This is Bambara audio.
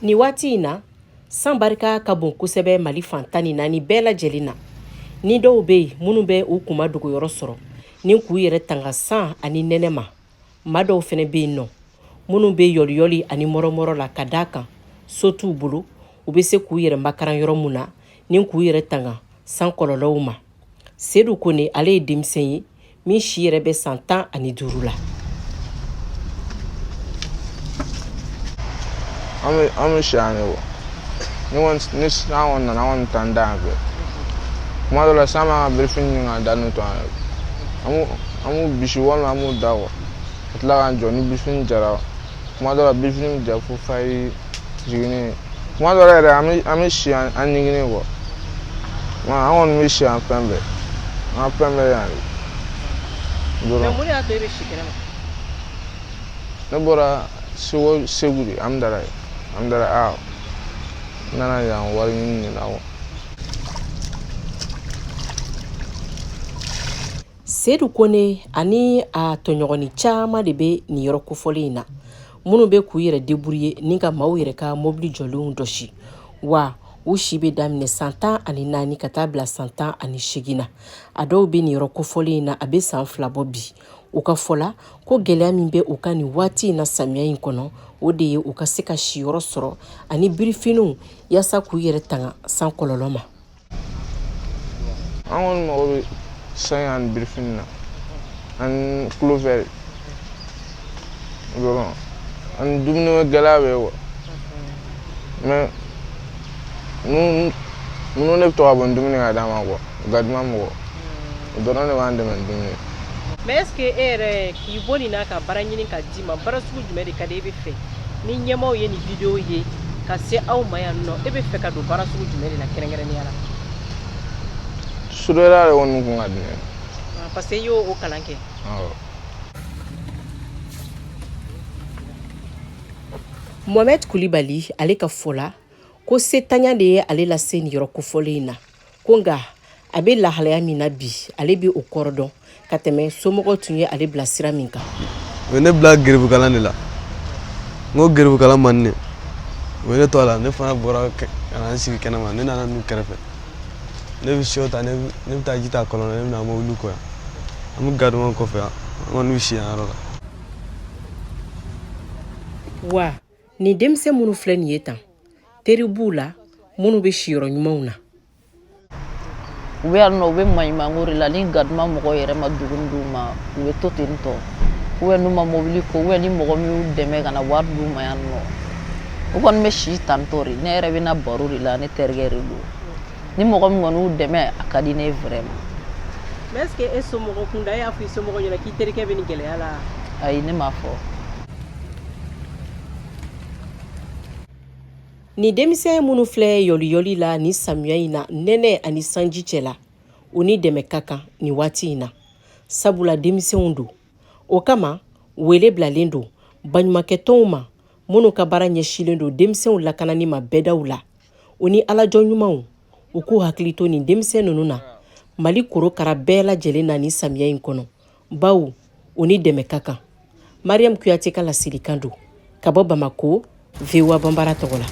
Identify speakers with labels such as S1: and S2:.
S1: Nin waati in na, san barika ka bon kosɛbɛ Mali fan 14 bɛɛ lajɛlen na. Ni dɔw bɛ yen minnu bɛ u kunma dogoyɔrɔ sɔrɔ ni k'u yɛrɛ tanga san ani nɛnɛ ma, maa dɔw fɛnɛ bɛ yen nɔ minnu bɛ yɔliyɔli ani mɔrɔmɔrɔ la ka d'a kan so t'u bolo u bɛ se k'u yɛrɛ makaran yɔrɔ mun na ni k'u yɛrɛ tanga san kɔlɔlɔw ma. Sedu Kone, ale ye denmisɛn ye min si yɛrɛ bɛ san 15 la.
S2: An bɛ si yan de wa. Ni kɔni ni san kɔni nana, an kɔni t'an da yan fɛ. Kuma dɔ la, san b'an ka birifini ɲini k'an da to an yɛrɛ. An b'u bisi walima an b'u da kuwa. Ka tila k'an jɔ ni birifini jara. Kuma dɔ la, birifini bɛ ja fo fayi jiginnen. Kuma dɔ la yɛrɛ, an bɛ si an ɲiginnen kuwa. An kɔni bɛ si yan fɛn bɛɛ. An ka fɛn bɛɛ yan de.
S1: Dɔrɔn. Mun de y'a to e bɛ si kɛnɛma?
S2: Ne bɔra Segu, Segu de, Amudalayi. Amudalayi a. N nana yan wari ɲini de la kuwa.
S1: Sedu Kone ani a tɔɲɔgɔnni caman de bɛ nin yɔrɔ kofɔlen in na, minnu bɛ k'u yɛrɛ débrouiller ni ka maaw yɛrɛ ka mobili jɔlenw jɔsi. Wa u si bɛ daminɛ san 14 ka taa bila san 18 na. A dɔw bɛ nin yɔrɔ kofɔlen in na a bɛ san 2 bɔ bi. U ka fɔ la ko gɛlɛya min bɛ u kan nin waati in na samiya in kɔnɔ, o de ye u ka se ka siyɔrɔ sɔrɔ ani birifiniw yaasa k'u yɛrɛ tanga san kɔlɔlɔ ma.
S2: An kɔni mago bɛ san ani birifini na ani couvert dɔrɔn, ani dumuni gɛlɛya bɛ yen kuwa. Mais ninnu de bɛ to ka bɔ ni dumuni ka d'an ma kuwa, gardement mɔgɔ o dɔrɔn de b'an dɛmɛ ni dumuni ye.
S1: Mais est ce que e yɛrɛ k'i bɔ nin na ka baara ɲini ka d'i ma, baara sugu jumɛn de ka di e bɛ fɛ ni ɲɛmaaw ye nin vidéo ye ka se aw ma yan nɔ, e bɛ fɛ ka don baara sugu jumɛn de la kɛrɛnkɛrɛnnenya la?
S2: Soudeur de kɔni kun ka di ne ye.
S1: Parce que i y'o o kalan kɛ.
S2: Awɔ.
S1: Mohamed Kulibali, ale ka fɔ la ko setanya de ye ale lase nin yɔrɔ kofɔlen in na, ko nka a bɛ lahalaya min na bi, ale bɛ o kɔrɔ dɔn ka tɛmɛ somɔgɔw tun ye ale bila sira min kan.
S3: U ye ne bila geribukalan de la. N ko geribukalan man di ne, u ye ne to a la. Ne fana bɔra ka na n sigi kɛnɛma. Ne nana n'u kɛrɛfɛ, ne bɛ sɔ ta, ne bɛ taa ji ta kɔlɔn na, ne bɛ na mobili ko yan. An bɛ gardement kɔfɛ yan, an kɔni bɛ si yan yɔrɔ la.
S1: Wa nin denmisɛn minnu filɛ nin ye tan, teri b'u la minnu bɛ siyɔrɔ ɲumanw na.
S4: U bɛ yan nɔ, u bɛ maɲumanko de la. Ni gardement mɔgɔw yɛrɛ ma dumuni d'u ma, u bɛ to ten tɔ, ou bien n'u ma mobili ko, ou bien ni mɔgɔ min y'u dɛmɛ ka na wari d'u ma yan nɔ, u kɔni bɛ si tantɔ de. Ne yɛrɛ bɛ na baro de la, ne terikɛ de don. Ni mɔgɔ min kɔni y'u dɛmɛ, a ka di ne ye vraiment.
S1: Mais est ce que e somɔgɔ kunda, e y'a fɔ i somɔgɔw ɲɛna k'i terikɛ bɛ nin gɛlɛya la?
S4: Ayi, ne m'a fɔ.
S1: Nin denmisɛn minnu filɛ yɔliyɔli la nin samiya in na, nɛnɛ ani sanji cɛ la, u ni dɛmɛ ka kan nin waati in na, sabula denmisɛnw don. O kama wele bilalen don baɲumankɛtɔnw ma minnu ka baara ɲɛsilen don denmisɛnw lakanani ma bɛɛdaw la, u ni alajɔ ɲumanw, u k'u hakili to nin denmisɛn ninnu na Mali korokara bɛɛ lajɛlen na nin samiya in kɔnɔ, bawo u ni dɛmɛ ka kan. Mariam Kuyate ka laselikan don ka bɔ Bamako, VOA Banbara tɔgɔ la.